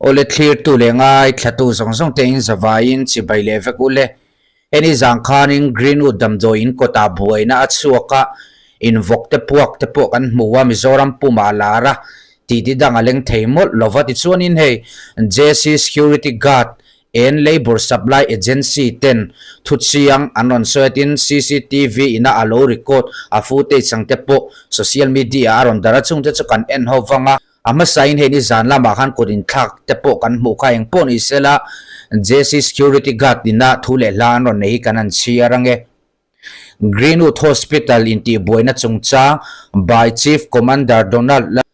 Awle thlirtu leh ngaithlatu zawng zawng te in zavaiin chibai leh vek u le. Heni zang khanin Greenwood damdawi in kawtah buaina a chhuak a, invawk te puak te pawh kan hmu a, Mizoram pumah a lar a, titi dang a leng thei mawlh lo va. Tichuanin hei JC Security Guard en Labour Supply Agency ten thuchiang an rawn sawi a, tin cctv ina a lo record a footage ang te pawh social media a rawn darh a, chungte chu kan en ho vang a. A hmasain hei ni zan lamah khan kut inthlak te pawh kan hmuh kha eng pawh ni sela JC Security Guard ina thu leh hla an rawn nei hi kan han chhiar ange. Greenwood Hospital intihbuaina chungchang by Chief Commander Donald Lal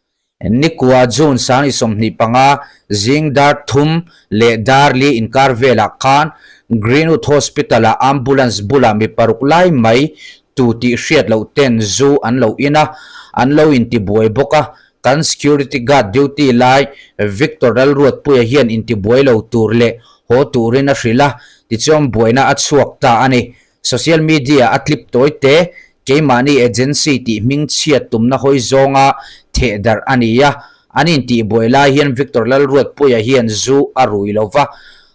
Nikua June 25 zing dar thum leh dar li inkar velah khan Greenwood Hospital-ah ambulance bulah mi paruk lai mai tu tih hriat loh ten zu an lo in a, an lo intibuai bawk a, kan security guard duty lai Victor Lalruatpuia hian intibuai lo tur leh haw turin a hrilh a, tichuan buaina a chhuak ta a ni. Social media a tlip tawi te, keimahni agency tih hming chhiat tumna hawi zawnga theh darh a ni a, An intihbuai lai hian Victor Lalruatpuia hian zu a rui lo va,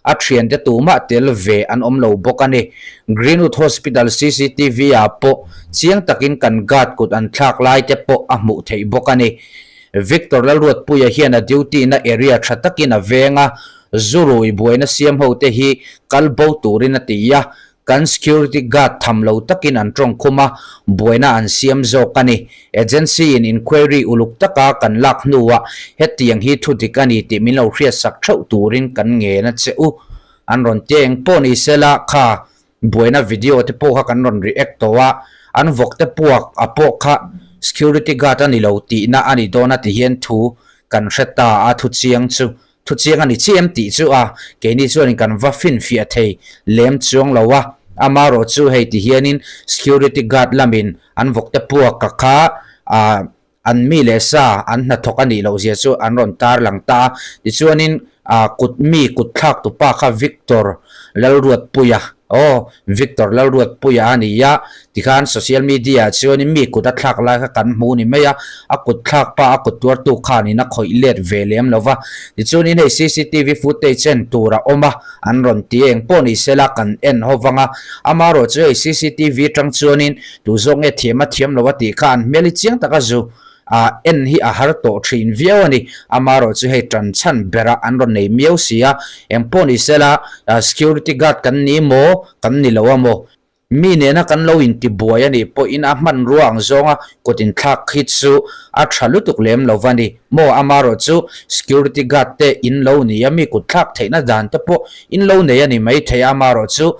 a thiante tumah tel ve an awm lo bawk a ni. Greenwood Hospital cctv ah pawh chiang takin kan guard kut an thlak lai te pawh a hmuh theih bawk a ni. Victor Lalruatpuia hian a duty na area tha takin a veng a, zu rui buaina siam ho te hi kal bo turin a ti a, Kan security guard tham lo takin an tawng khum a, buaina an siam zawk a ni. Agency in inquiry uluk taka kan lak hnuah hetiang hi thu dik a ni tih min lo hriatsak theuh turin kan ngen a che u. An rawn tia eng pawh ni sela kha buaina video te pawh kha kan rawn react tawh a, an vawk te puak a pawh kha security guard a ni lo tihna a ni dawn a ti hian thu kan hre ta a thu chiang chu Thuchiang a ni chiam tih chu a, keini chuanin kan va finfiah thei lem chuang lo a, amarawh chu hei ti hianin security guard lamin an vawkte puak ka kha ah an mi leh sa an hnathawk a nih loh zia chu an rawn tarlang ta a, tichuanin ah kut mi kut thlak tupa kha Victor Lalruatpuia Aw, Victor Lalruatpuia a ni a, tikhan social media ah chuanin mi kut a thlak lai kha kan hmu ni mai a, a kut thlak pa a kut tuartu khanin a khawih let ve lem lo va, tichuanin hei cctv footage en tur a awm a, an rawn ti eng pawh ni sela kan en ho vang a, amaherawh chu hei cctv atang chuanin tu zawk nge thiam a thiam lo a tih kha an hmel hi chiang taka zu Ah, en hi a har tawh thin viau a ni. Amaherawh chu hei tan chhan berah an rawn nei miau si a, engpawh ni sela security guard kan ni maw, kan ni lo a maw? Mi nena kan lo intibuai a nih pawhin a hmanrua ang zawnga kut inthlak khi chu a tha lutuk lem lo va ni maw? Amaherawh chu security guard te in lo ni a, mi kut thlak theihna dan te pawh in lo nei a ni maithei a, amaherawh chu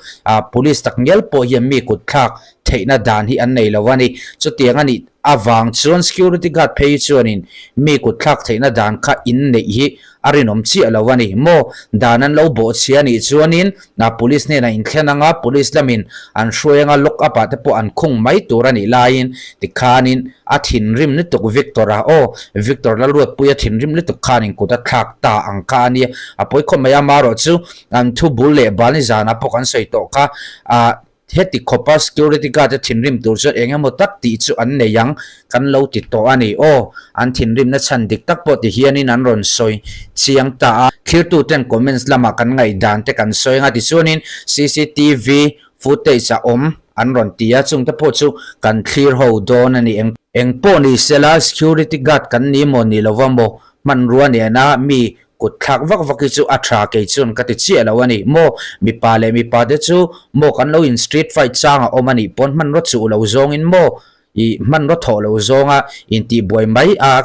police takngial pawh hian mi kut thlak theihna dan hi an nei lo a ni. Chutiang a nih avang chuan security guard phei hi chuanin mi kut thlak theihna dan kha in neih hi a rinawm chiah lo a ni maw? Dan an lo bawhchhia a nih chuanin police hnenah inthlen anga police lamin an hruai anga lock up ah te pawh an khung mai tur a nih laiin tikhanin a thinrim lutuk Victor-a aw Victor Lalruatpuia thinrim lutuk khanin kut a thlak ta ang kha a nia a pawi khawp mai a amaherawh chu an thu bul leh bal nizanah pawh kan sawi tawh kha ah Heti khawpa security guard te thinrim tur chuan eng emaw tak tih chu an nei ang kan lo ti tawh a ni. Aw, an thinrimna chhan dik tak pawh ti hianin an rawn sawi chiang ta a. Thlirtuten comments lamah kan ngaihdan te kan sawi anga tichuanin cctv footage a awm an rawn ti a, chungte pawh chu kan thlir ho dawn a ni. Eng pawh ni sela security guard kan ni maw ni lova maw hmanrua nena mi Kut thlak vak vak hi chu a tha kei chuan ka ti chiah lo a ni maw? Mipa leh mipa te chu maw kan lo in street fight chang a awm a nih pawn hmanraw chuh lo zawngin maw ih hmanraw thawh lo zawnga intihbuai mai a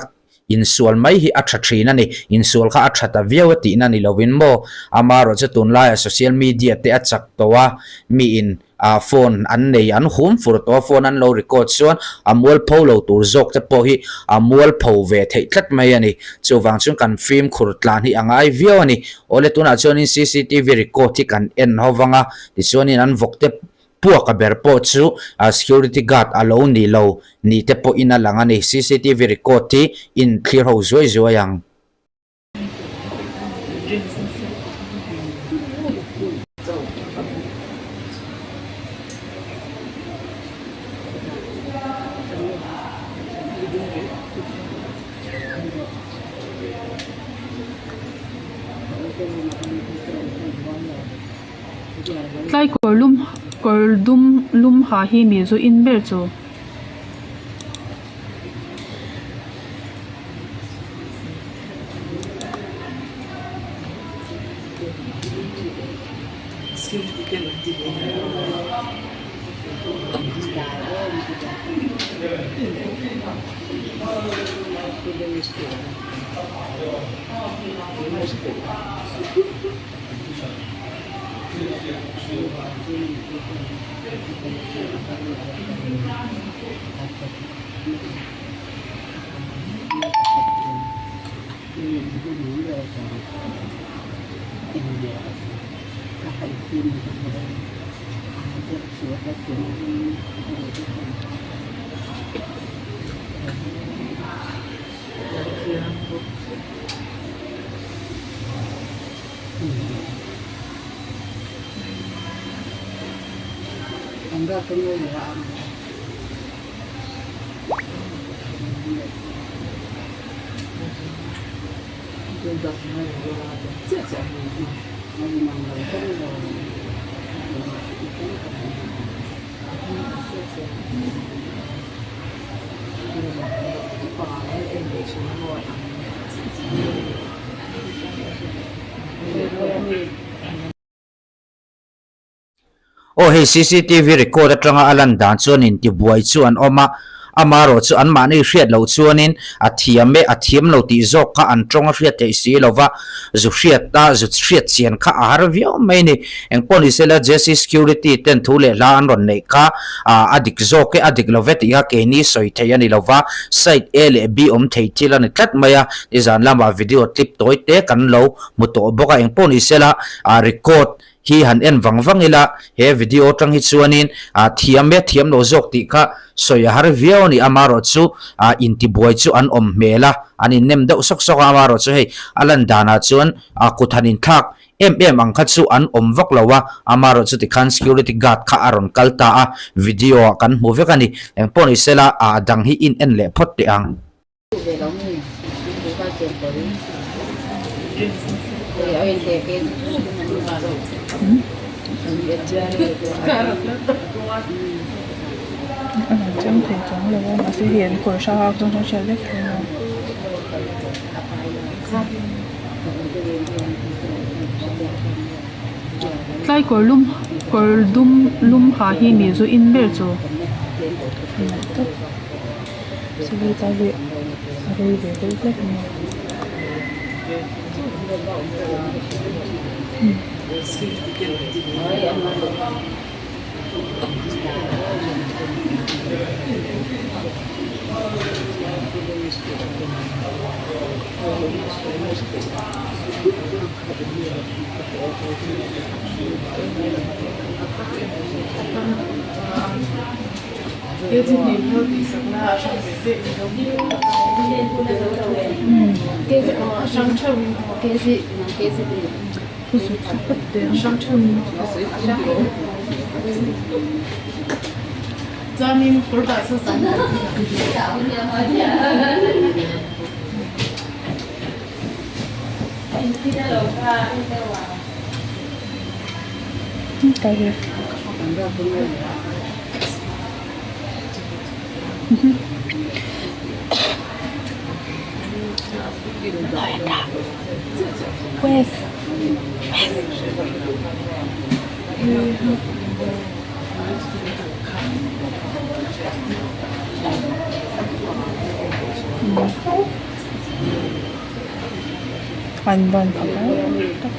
insual mai hi a tha thin a ni. Insual kha a tha ta viau a tihna ni lovin maw? Amaherawh chu tunlaiah social media te a chak tawh a, mi in ah phone an nei an hum fur tawh a phone an lo record chuan a mualpho lo tur zawk te pawh hi a mualpho ve theih tlat mai a ni chuvang chuan kan fimkhur tlan hi a ngai viau a ni awle tunah chuanin cctv record hi kan en ho vang a tichuanin an vawk te puak a ber pawh chu ah security guard a lo ni lo ni te pawhin a lang a ni cctv record hi in thlir ho zuai zuai ang. Tlai kawr lum kawr dum lum ha hi mi zu in ber chu. Aw hei cctv record atanga a lan dan chuan intibuai chu an awm a, amarawh chu anmahni hriat loh chuanin a thiam e a thiam lo tih zawk kha an tawng a hriat theih si lo va, zu hriat a zu hriat chian kha a har viau mai a ni. Engpawh ni sela JC Security ten thu leh hla an rawn neih kha a dik zawk e a dik lo ve tih kha keini sawi theih a ni lo va, side A leh B awm thei thil a ni tlat mai a, nizan lamah video clip tawi te kan lo hmu tawh bawk a, engpawh ni sela record hi han en vang vang ila, he video atang hi chuanin ah thiam e thiam lo zawk tih kha sawi a har viau a ni, amarawh chu ah intibuai chu an awm hmel a, an innem deuh sawk sawk a, amarawh chu hei a lan danah chuan ah kut han inthlak em em ang kha chu an awm vak lo a, amarawh chu tikhan security guard kha a rawn kal ta a, video ah kan hmu vek a ni, engpawh ni sela ah dang hi in en leh phawt teh ang. A lang chiang thei chuang lo a mahse hei an kawr hrang a zawng zawng hriat vek thei a tlai kawr lum kawr dum lum ha hi mi zu in ber chu. A rei ve deuh hlek a ni. An ban phah tak.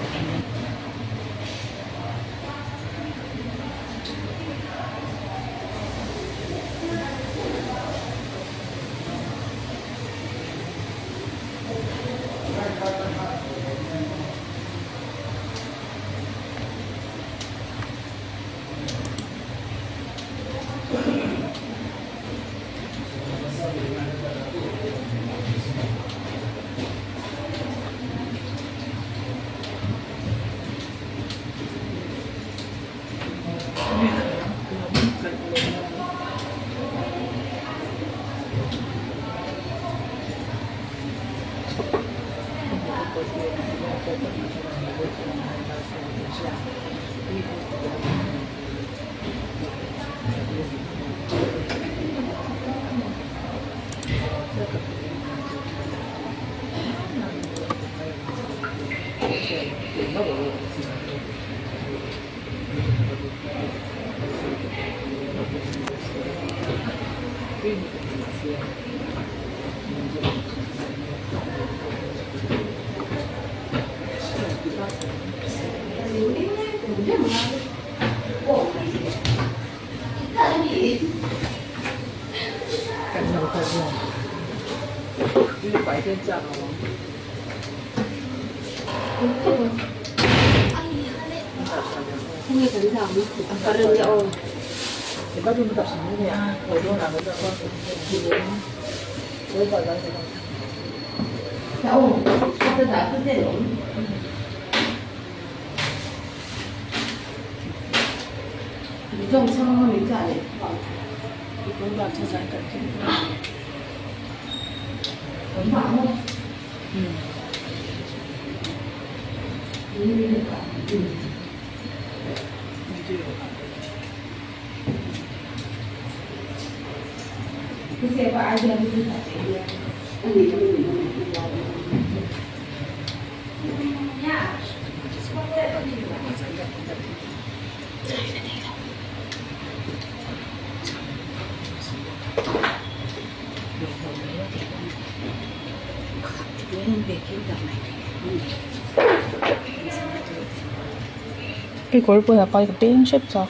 Hei kawr bulah bike a peng hrep chak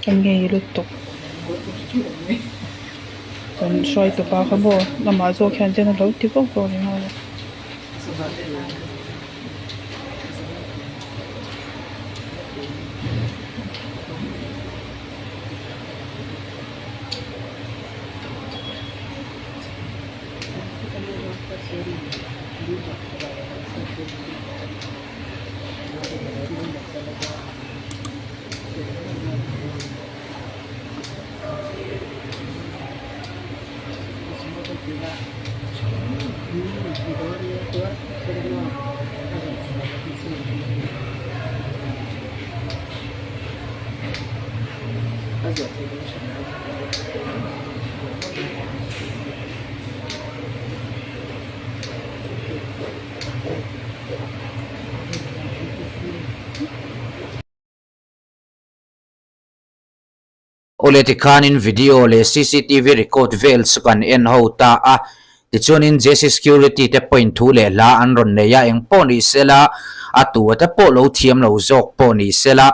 an ngei lutuk kan hruai tawp a kha maw amah zawk hian chuan a lo ti vak vak ringawt a. Awle tikhanin video leh cctv record vel chu kan en ho ta a, tichuanin JC Security te pawhin thu leh hla an rawn nei a, eng pawh ni sela a tu te pawh lo thiam lo zawk pawh ni sela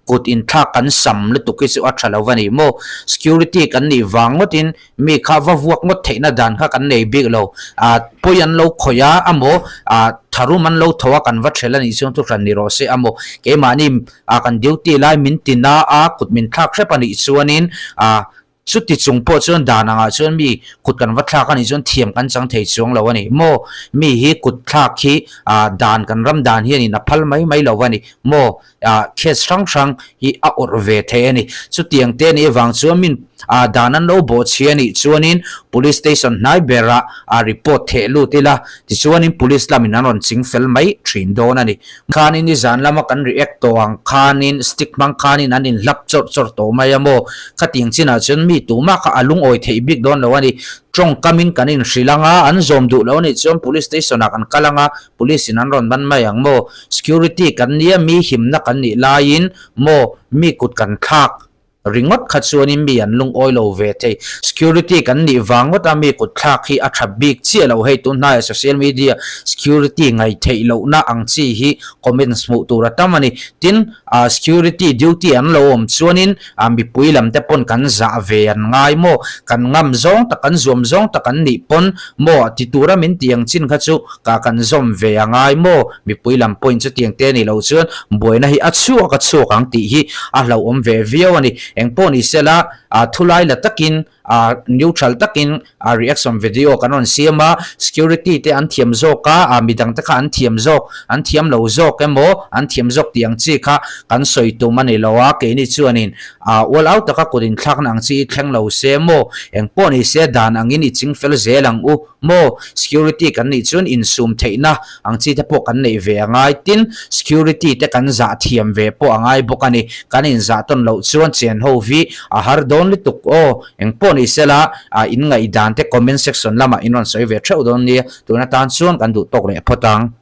kut inthlak kan sam lutuk hi chu a tha lo a ni maw? Security kan nih vang ngawtin Mi kha va vuak ngawt theihna dan kha kan nei bik lo. Ah, pawi an lo khawih a, amaw, ah, tharum an lo tho a, kan va ṭhel a nih chuan thuhran ni rawh se, amaw, keimahni, ah, kan duty lai min ti na a, kut min thlak hrep a nih chuanin, ah, chuti chung pawh chuan dan angah chuan mi kut kan va thlak a nih chuan thiam kan chang thei chuang lo a ni. Maw, mi hi kut thlak hi, ah, dan kan ram dan hianin a phal mai mai lo a ni. Maw, ah case hrang hrang hi a awrh ve thei a ni. Chutiang te nih avang chuan min ah dan an lo bawhchhi a nih chuanin police station hnai berah ah report theh lut ila tichuanin police lamin an rawn ching fel mai thin dawn a ni. Khanin nizan lama kan react tawh ang khanin stick hmang khanin an inhlap chawrh chawrh tawh mai a maw? Khatiang chinah chuan mi tumah kha a lungawi theih bik dawn lo a ni. Tawngkamin kan inhrilh anga an zawm duh lo a nih chuan police station ah kan kal anga Police in an rawn ban mai ang maw? Security kan nia mi himna kan nih laiin maw mi kut kan thlak ringawt kha chuanin mi an lungawi lo ve thei. Security kan nih vang ngawt a mi kut thlak hi a tha bik chiah lo hei tun hnaiah social media security ngaihtheih lohna ang chi hi comments hmuh tur a tam a ni. Tin, security duty an lo awm chuanin mipui lam te pawn kan zah ve an ngai maw? Kan ngam zawng tak kan zuam zawng tak an nih pawn maw ti tura min tih ang chin kha chu Ka kan zawm ve a ngai maw? Mipui lam pawhin chutiang te ni lo chuan buaina hi a chhuak a chhuak ang tih hi a hlauhawm ve viau a ni. Engpawh ni sela, thulai la takin, neutral takin reaction video kan rawn siam a, security te an thiam zawk a, midang te kha an thiam zawk, an thiam lo zawk emaw, an thiam zawk tih ang chi kha kan sawi tum a ni lo a, keini chuanin ual au taka kut inthlakna ang chi hi thleng lo se maw? Engpawh ni se dan angin i chingfel zel ang u. Maw, security kan nih chuan insum theihna ang chi te pawh kan neih ve a ngai. Tin, security te kan zah thiam ve pawh a ngai bawk a ni. Kan inzah tawn loh chuan chen ho vi a har dawn lutuk aw. Eng pawh ni sela, in ngaihdan te comment section lamah in rawn sawi ve theuh dawn nia. Tun atan chuan kan duh tawk leh phawt ang.